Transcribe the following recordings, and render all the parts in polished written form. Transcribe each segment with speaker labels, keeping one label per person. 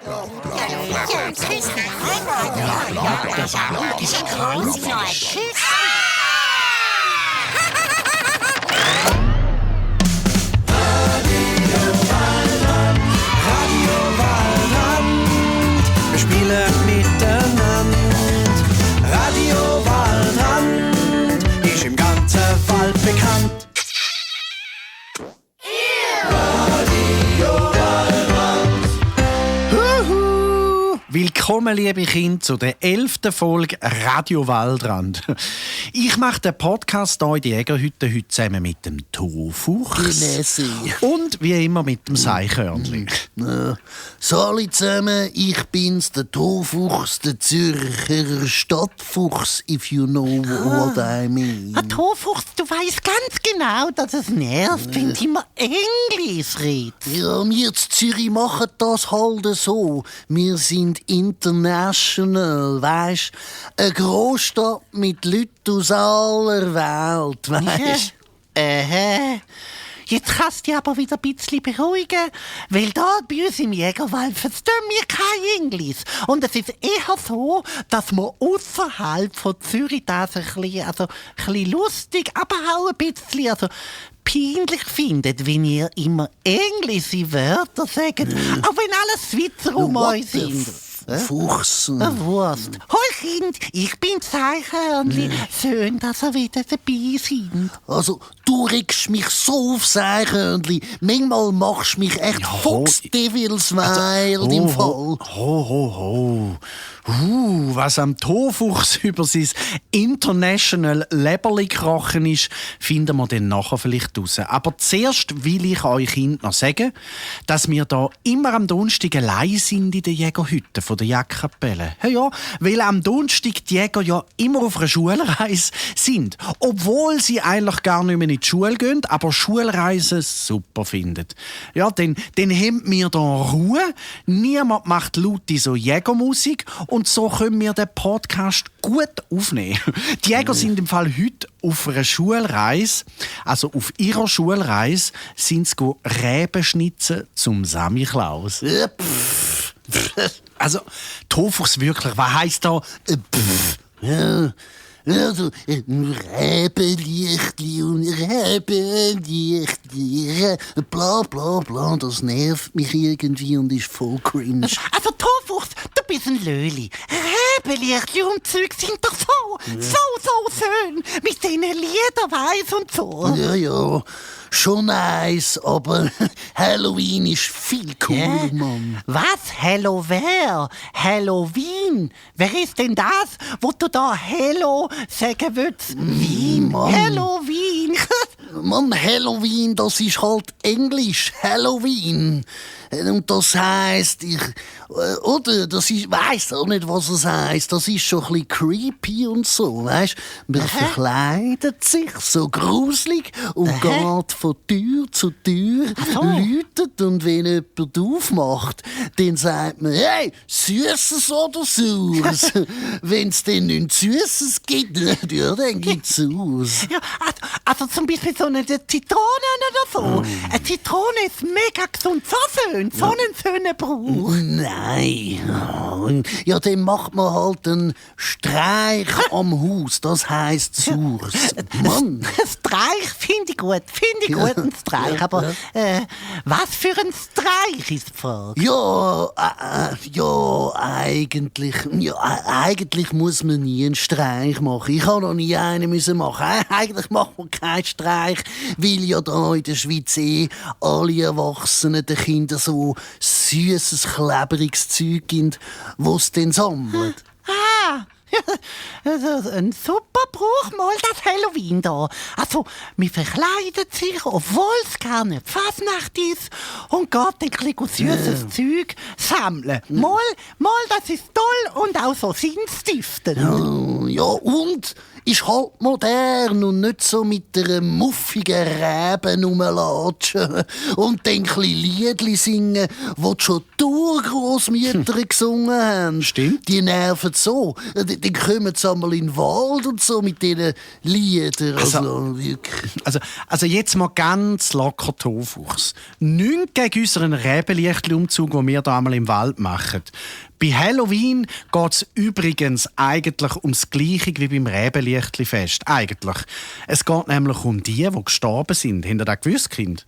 Speaker 1: Wir spielen miteinander. Radio Waldrand ist im ganzen Wald bekannt. Willkommen, liebe Kinder, zu der 11. Folge Radio Waldrand. Ich mache den Podcast hier in die Jägerhütte heute zusammen mit dem Tofuchs und wie immer mit dem Seichhörnli.
Speaker 2: Salut zusammen, ich bin's, der Tofuchs, der Zürcher Stadtfuchs, if you know what I mean.
Speaker 3: Tofuchs, du weißt ganz genau, dass es nervt, wenn du immer Englisch redest.
Speaker 2: Ja, wir in Zürich machen das halt so. Wir sind international, weisst? Eine Großstadt mit Leuten aus aller Welt, weisst?
Speaker 3: Jetzt kannst du dich aber wieder ein bisschen beruhigen, weil da bei uns im Jägerwald verstehen wir kein Englisch. Und es ist eher so, dass man ausserhalb von Zürich das ein bisschen lustig, aber auch ein bisschen peinlich findet, wenn ihr immer englische Wörter sagt, auch wenn alles Schweizer um euch sind.
Speaker 2: Fuchs.
Speaker 3: Wurst. Hoi Kind, ich bin Seichhörnli. Schön, dass ihr wieder dabei seid.
Speaker 2: Also, du regst mich so auf, Seichhörnli. Manchmal machst du mich echt Fuchsdevilswild im Fall.
Speaker 1: Was am Tofuchs über sein International Leberli krachen ist, finden wir dann nachher vielleicht raus. Aber zuerst will ich euch Kinder noch sagen, dass wir da immer am Donnerstag allein sind in der Jägerhütte von der Jagdkapelle. Ja, weil am Donnerstag die Jäger ja immer auf einer Schulreise sind. Obwohl sie eigentlich gar nicht mehr in die Schule gehen, aber Schulreisen super finden. Ja, dann haben wir da Ruhe, niemand macht laute so Jägermusik und so können wir den Podcast gut aufnehmen. Die Jäger sind im Fall heute auf einer Schulreise, also auf ihrer Schulreise, sind sie Reben schnitzen zum Samichlaus. Also, Tofuchs wirklich, was heisst da?
Speaker 2: Also, Räbenlichtli und Räbenlichtli, bla bla bla, das nervt mich irgendwie und ist voll cringe.
Speaker 3: Also Tofuchs, du bist ein Löli. Räbenlichtli und Zeug sind doch so schön. Mit diesen Liederweis und so.
Speaker 2: Ja, schon nice, aber Halloween ist viel cooler, Mann.
Speaker 3: Was? Halloween? Wer ist denn das, wo du da Hello sagen willst? Wien?
Speaker 2: Mann.
Speaker 3: Halloween?
Speaker 2: Mann, Halloween, das ist halt Englisch. Halloween. Und das heisst, weiss auch nicht, was es heisst. Das ist schon ein bisschen creepy und so, weisst? Man verkleidet sich so gruselig und geht von Tür zu Tür, läutet und wenn jemand aufmacht, dann sagt man, hey, Süßes oder Saures? Wenn es dann nichts Süßes gibt, ja, dann gibt's aus.
Speaker 3: Ja, also zum Beispiel so eine Zitrone oder so. Eine Zitrone ist mega gesund, so schön, so einen schönen Brauch.
Speaker 2: Nein. Ja, dann macht man halt einen Streich am Haus. Das heisst Saures. Mann.
Speaker 3: Streich finde ich gut, einen Streich. Aber was für ein Streich ist die Frage?
Speaker 2: Eigentlich muss man nie einen Streich machen. Ich habe noch nie einen müssen machen. Eigentlich macht man keinen Streich, weil ja da in der Schweiz alle Erwachsenen den Kindern so süßes, klebriges Zeug gibt, das sie dann sammeln.
Speaker 3: Also ein super Brauch mal das Halloween da. Also, man verkleidet sich, obwohl es gar nicht Fasnacht ist und geht ein bisschen süßes Zeug sammeln. Mal, das ist toll und auch so sinnstiftend.
Speaker 2: Ja, und ist halt modern und nicht so mit einer muffigen Rebe rumlatschen und dann ein bisschen Liedli singen, die schon die Urgroßmütter gesungen haben.
Speaker 1: Stimmt.
Speaker 2: Die nerven so. Dann kommen sie einmal in den Wald und so mit diesen Liedern. Also wirklich.
Speaker 1: Also jetzt mal ganz locker Tofuchs. Nichts gegen unseren Rebenlichtli-Umzug, den wir da einmal im Wald machen. Bei Halloween geht es übrigens eigentlich ums Gleiche wie beim Rebenlichtli-Fest. Eigentlich. Es geht nämlich um die gestorben sind. Habt ihr das gewusst, Kind?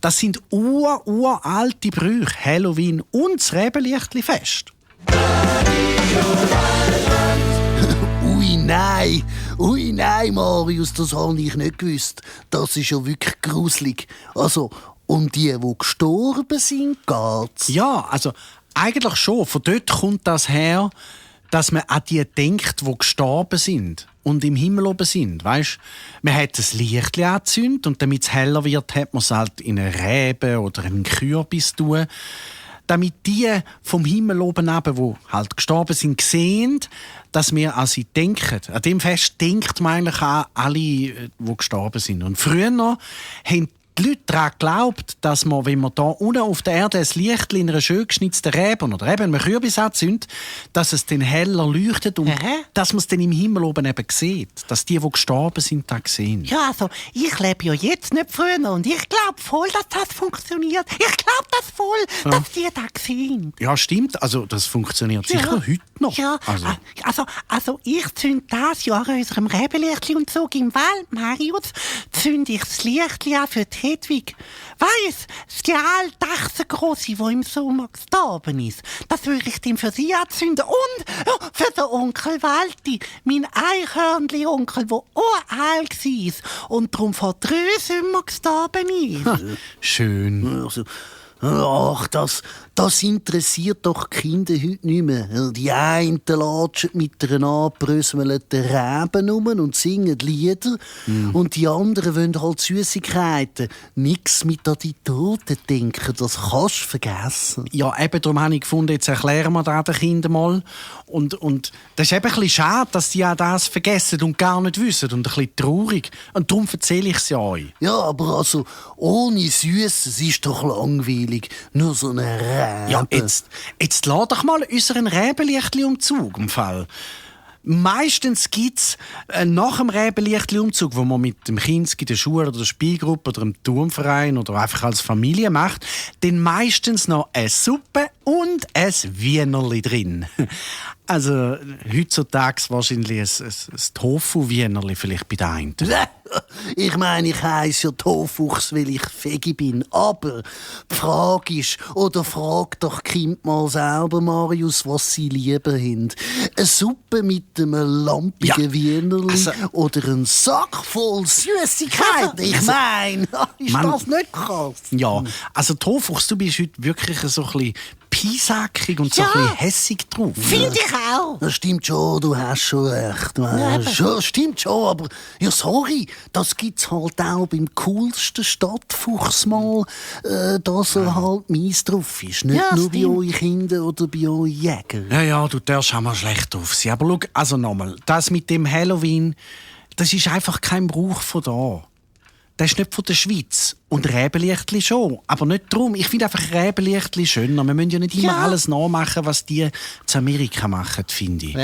Speaker 1: Das sind uralte Brüche. Halloween und das Rebenlichtli-Fest.
Speaker 2: Ui nein, Marius, das habe ich nicht gewusst. Das ist ja wirklich gruselig. Also, um die gestorben sind, geht's?
Speaker 1: Ja, also eigentlich schon. Von dort kommt das her, dass man an die denkt, die gestorben sind und im Himmel oben sind. Weisst, man hat ein Licht angezündet und damit es heller wird, hat man es halt in eine Rebe oder einen Kürbis tun, damit die vom Himmel oben runter, die halt gestorben sind, sehen, dass wir an sie denken. An dem Fest denkt man eigentlich an alle, die gestorben sind. Und früher haben die Leute daran geglaubt, dass man, wenn man da unten auf der Erde ein Licht in einer schön geschnitzten Rebe oder eben einem Kürbis anzündet, dass es dann heller leuchtet und dass man es dann im Himmel oben eben sieht. Dass die gestorben sind, das sehen.
Speaker 3: Ja, also, ich lebe ja jetzt nicht früher und ich glaube voll, dass das funktioniert. Ich glaube das voll, dass die das sehen.
Speaker 1: Ja, stimmt. Also, das funktioniert sicher heute noch.
Speaker 3: Ja, also ich zünde das Jahr an unserem Rebenlichtli und so im Wald, Marius, zünde ich das Lichtli an für die Hedwig. Weiss, die alte Achsengrosse, die im Sommer gestorben ist, das würde ich dann für sie anzünden. Und für den Onkel Walti, mein Eichhörnli-Onkel, der uralt war und darum vor 3 Sommer gestorben ist.
Speaker 1: Schön.
Speaker 2: Also, ach, das interessiert doch die Kinder heute nicht mehr. Die einen latschen mit einer angebröselten Reben rum und singen Lieder. Und die anderen wollen halt Süssigkeiten. Nix mit an die Toten denken, das kannst du vergessen.
Speaker 1: Ja, eben darum habe ich gefunden, jetzt erklären wir das den Kindern mal. Und das ist eben ein bisschen schade, dass sie auch das vergessen und gar nicht wissen. Und ein bisschen traurig. Und darum erzähle ich es ja euch.
Speaker 2: Ja, aber also, ohne Süßes ist doch langweilig. Nur so eine Rebe.
Speaker 1: Ja, jetzt lass doch mal unseren Rebenlichtli-Umzug im Fall. Meistens gibt es nach dem Rebenlichtli-Umzug, wo man mit dem Kind in der Schule oder der Spielgruppe oder im Turmverein oder einfach als Familie macht, dann meistens noch eine Suppe und ein Wienerli drin. Also heutzutage wahrscheinlich ein Tofu-Wienerli vielleicht bei der einen.
Speaker 2: Ich meine, ich heisse ja Tofuchs, weil ich Vegi bin. Aber die Frage ist, oder frag doch Kind mal selber, Marius, was sie lieber haben. Eine Suppe mit einem lampigen Wienerli oder ein Sack voll Süßigkeiten. Ich meine, ist das nicht krass?
Speaker 1: Ja, also Tofuchs, du bist heute wirklich so ein bisschen piesackig und so ein bisschen hässig drauf.
Speaker 3: Finde ich auch.
Speaker 2: Das stimmt schon, du hast schon recht. Ja, stimmt schon, aber ja, sorry, das gibt's halt auch beim coolsten Stadtfuchs mal, dass er halt mies drauf ist. Nicht nur bei euch Kindern oder bei euch Jäger.
Speaker 1: Ja, du darfst auch mal schlecht drauf sein. Aber schau, also nochmal, das mit dem Halloween, das ist einfach kein Brauch von da. Das ist nicht von der Schweiz. Und Rebenlichtli schon. Aber nicht darum. Ich finde einfach Rebenlichtli schöner. Wir müssen ja nicht immer alles nachmachen, was die zu Amerika machen, finde ich.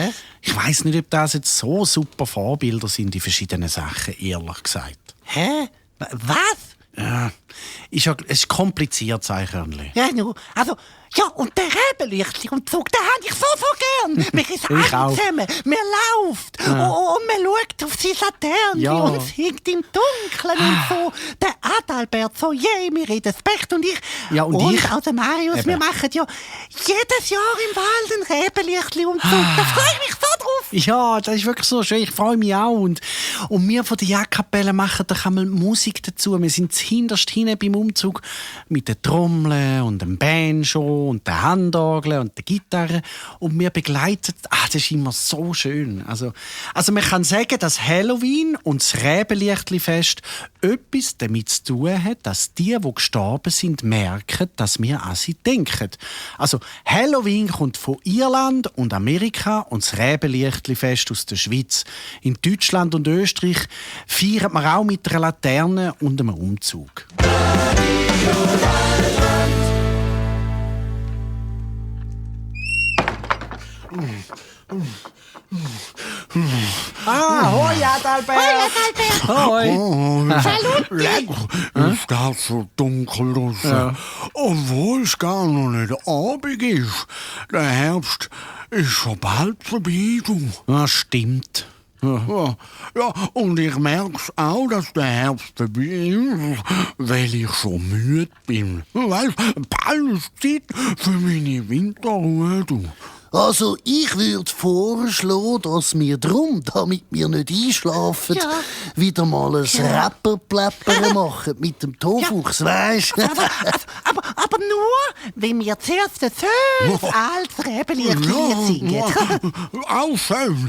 Speaker 1: Ich weiss nicht, ob das jetzt so super Vorbilder sind in verschiedenen Sachen, ehrlich gesagt.
Speaker 3: Hä? Was?
Speaker 1: Ja, es ist kompliziert, Eichhörnli.
Speaker 3: Ja, nur, also, ja, und der Rebenlichtli-Umzug, den habe ich so gern. Wir sind alle zusammen, wir laufen und man schaut auf seine Laterne und singt im Dunkeln und so. Der Adalbert so, wir reden das Becht und ich.
Speaker 1: Ja, und ich?
Speaker 3: Also Marius,
Speaker 1: Eben.
Speaker 3: wir machen ja jedes Jahr im Wald einen Rebenlichtli-Umzug. Da freue ich mich so drauf.
Speaker 1: Ja, das ist wirklich so schön. Ich freue mich auch. Und wir von der Jagdkapelle machen da einmal Musik dazu. Wir sind hinterst hinten beim Umzug mit den Trommeln und dem Banjo und der Handorgel und der Gitarre. Und wir begleiten. Das ist immer so schön. Also man kann sagen, dass Halloween und das Rebenlichtli-Fest etwas damit zu tun hat, dass die gestorben sind, merken, dass wir an sie denken. Also Halloween kommt von Irland und Amerika und das Rebenlichtli Räbelichtli-Fest aus der Schweiz. In Deutschland und Österreich feiert man auch mit einer Laterne und einem Umzug. Hoi Adalbert! Hoi!
Speaker 4: Ist das so dunkel draussen? Ja. Obwohl es gar noch nicht Abend ist. Der Herbst ist schon bald vorbei, du.
Speaker 1: Ja, stimmt.
Speaker 4: Ja, und ich merk's auch, dass der Herbst vorbei ist, weil ich schon müde bin. Weißt, bald ist Zeit für meine Winterruhe, du.
Speaker 2: Also, ich würde vorschlagen, dass wir drum, damit wir nicht einschlafen, wieder mal ein Rapperpläppern machen mit dem Tofuchs, weisst du?
Speaker 3: Aber nur, wenn wir zuerst ein schönes altes Räbelichtli singen.
Speaker 4: Auch schön,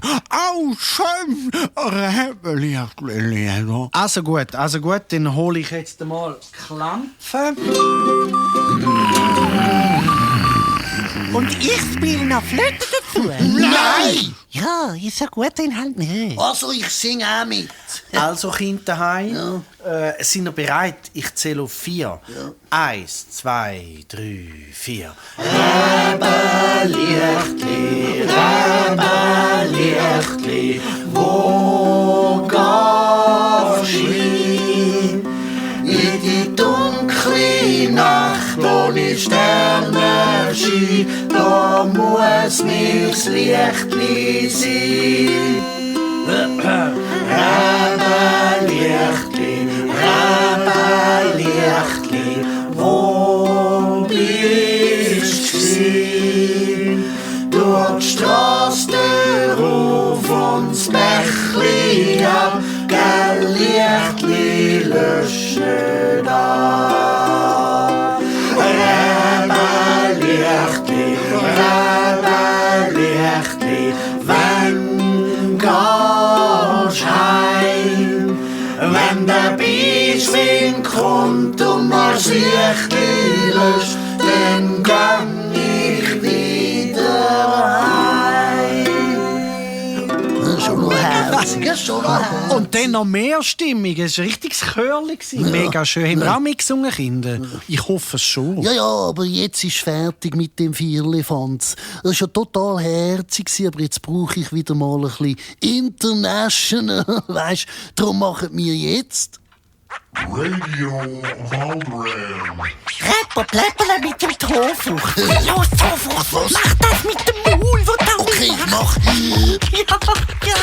Speaker 4: Räbelichtli.
Speaker 1: Also gut, dann hole ich jetzt mal Klampfen.
Speaker 3: Und ich spiele noch Flöte dazu.
Speaker 2: Nein!
Speaker 3: Ja, ist ja gut, dann halt nicht.
Speaker 2: Also, ich singe auch mit.
Speaker 1: Also, Kinder daheim, sind ihr bereit? Ich zähle auf 4. Ja. 1, 2, 3, 4. Räbelichtli, Räbelichtli, wo gehst du hin? In die dunkle Nacht ohne Sternenschein, da muss mir's Lichtli sein. Räbelichtli, Räbelichtli, wo bist du? Durch die Strasse rauf und das Bächli ab, gell Lichtli löschen da. Räbelichtli, Räbelichtli, wenn gehst heim? Wenn der Beischwind kommt und man Lichtli löscht, dann gang ich wieder heim.
Speaker 2: Schon noch herzig, schon noch herzig.
Speaker 1: Und dann noch mehr Stimmung. Es war ein richtiges Chörli. Mega schön. Haben wir auch mitgesungen, Kinder? Ich hoffe es schon.
Speaker 2: Ja, aber jetzt ist fertig mit dem Vierlefanz. Das war ja total herzig, aber jetzt brauche ich wieder mal ein bisschen international. Weisst, darum machen wir jetzt
Speaker 5: Radio Waldram.
Speaker 3: Rapper, pläppele mit dem Tofuchs. Los, Tofuchs, mach das mit dem Maul, wo da
Speaker 2: okay, ich mach.
Speaker 3: Ja.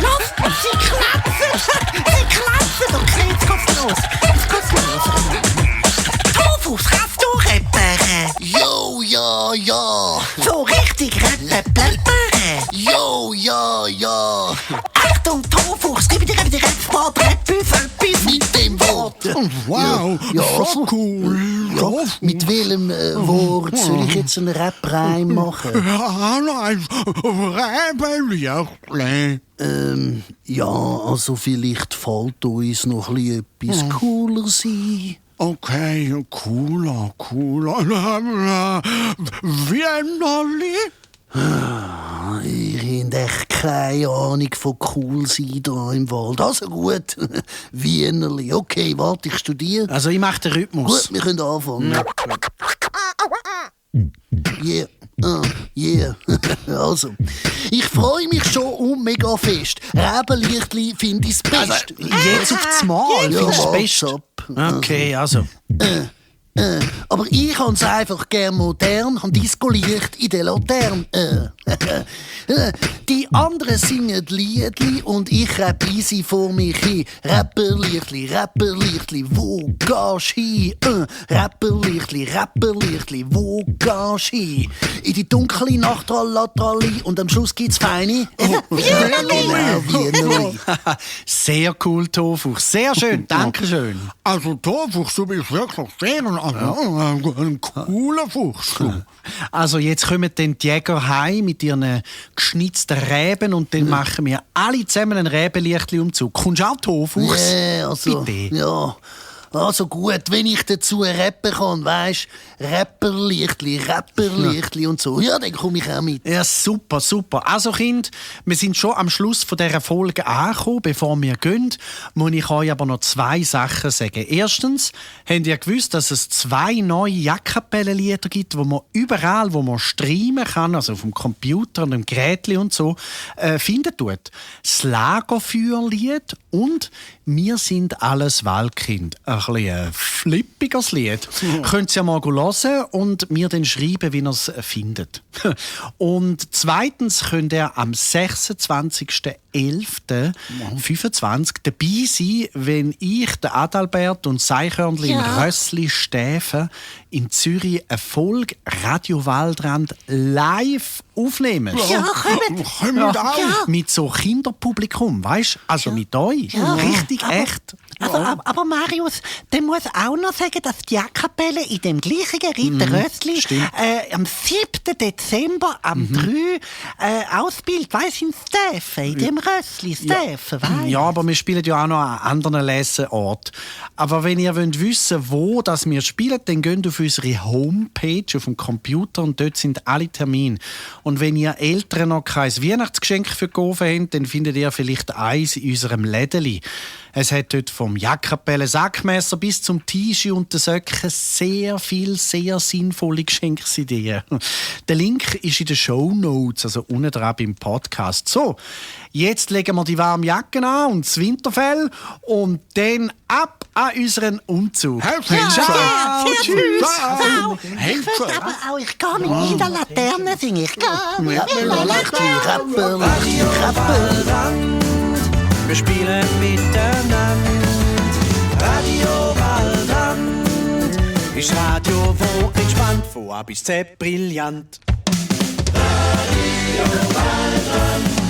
Speaker 3: Los, sie kratzen. Okay, jetzt geht's los. Tofuchs, kannst du rappern?
Speaker 2: Jo, ja.
Speaker 3: So richtig rappen, pläppern.
Speaker 2: Jo, ja.
Speaker 3: Achtung, Tofuchs, gib dir Rapport, etwas
Speaker 2: Mit dem Wort.
Speaker 4: Wow,
Speaker 2: Ja,
Speaker 4: so cool.
Speaker 2: Ja, mit welchem Wort soll ich jetzt einen Rap-Reim machen?
Speaker 4: Ja, nein, Räbelichtli.
Speaker 2: Ja, also vielleicht fällt uns noch etwas cooler sein.
Speaker 4: Okay, cooler. Wienerli?
Speaker 2: Ihr habt echt keine Ahnung von cool sein da im Wald. Also gut, Wienerli. Okay, warte, ich studiere.
Speaker 1: Also ich mache den Rhythmus.
Speaker 2: Gut, wir können anfangen. Yeah. Also, ich freue mich schon mega fest. Räbelichtli finde ich das Beste.
Speaker 1: Jetzt auf das Mal.
Speaker 2: Ja,
Speaker 1: Findest du das
Speaker 2: what's
Speaker 1: Beste?
Speaker 2: up?
Speaker 1: Okay, also.
Speaker 2: Aber ich hab's einfach gern modern, han Disco-Licht in der Laterne. Die anderen singen Liedli und ich rapp easy vor mich hin. Rapperlichtli, wo gehst hin? Rapperlichtli, wo gehst hin? In die dunkle Nacht, tralli, und am Schluss gibt's feine Wienerli.
Speaker 1: Sehr cool, Tofuchs. Sehr schön. Dankeschön.
Speaker 4: Also Tofuchs, du bist wirklich sehr ein cooler Fuchs.
Speaker 1: Also jetzt kommen dann die Jäger heim mit ihren geschnitzten Reben und dann machen wir alle zusammen einen Räbelichtli-Umzug. Kommst du auch, Tofuchs?
Speaker 2: Also,
Speaker 1: Bitte.
Speaker 2: ja. Also gut, wenn ich dazu rappen kann, weisst, Rapperlichtli und so, ja, dann komme ich auch mit.
Speaker 1: Ja, super, super. Also, Kind, wir sind schon am Schluss von dieser Folge angekommen. Bevor wir gehen, muss ich euch aber noch 2 Sachen sagen. Erstens, habt ihr gewusst, dass es 2 neue Jackkapellen-Lieder gibt, wo man überall, wo man streamen kann, also auf dem Computer und dem Gerät und so, finden tut. Das Lagerfeuerlied und «Wir sind alles Waldkind». Ein bisschen flippiges Lied. Könnt ihr ja mal hören und mir dann schreiben, wie ihr es findet. Und zweitens könnt ihr am 26.11.25 dabei sein, wenn ich, der Adalbert und Seichhörnli im Rössli Stäfen in Zürich eine Folge Radio Waldrand live aufnehmen.
Speaker 3: Ja, kommt.
Speaker 1: Mit so Kinderpublikum, weißt du? Also mit euch. Richtig echt.
Speaker 3: Aber Marius, der muss auch noch sagen, dass die Jackkapelle in dem gleichen Ritter Rössli am 7. Dezember am 3 ausbildet, weißt du, in Stäfen, in dem Rössli Stäfen, weißt?
Speaker 1: Ja, aber wir spielen ja auch noch an anderen Leseorten. Aber wenn ihr wissen wollt, wo das wir spielen, dann geht auf unsere Homepage auf dem Computer und dort sind alle Termine. Und wenn ihr Eltern noch kein Weihnachtsgeschenk für Gofen habt, dann findet ihr vielleicht eins in unserem Lädeli. Es hat dort vom Jackkapellen Sackmesser bis zum Tische und den Söcken sehr viel, sehr sinnvolle Geschenksideen. Der Link ist in den Shownotes, also unten dran beim Podcast. So, jetzt legen wir die warmen Jacken an und das Winterfell und dann ab an unseren Umzug.
Speaker 3: Ciao,
Speaker 1: Tschüss.
Speaker 3: Ciao. Ich fürchte aber auch, ich gehe mit in der Laterne singen. Ich gehe.
Speaker 1: Wir spielen miteinander. Radio Waldrand ist Radio, wo entspannt, von A bis Z brillant. Radio Waldrand.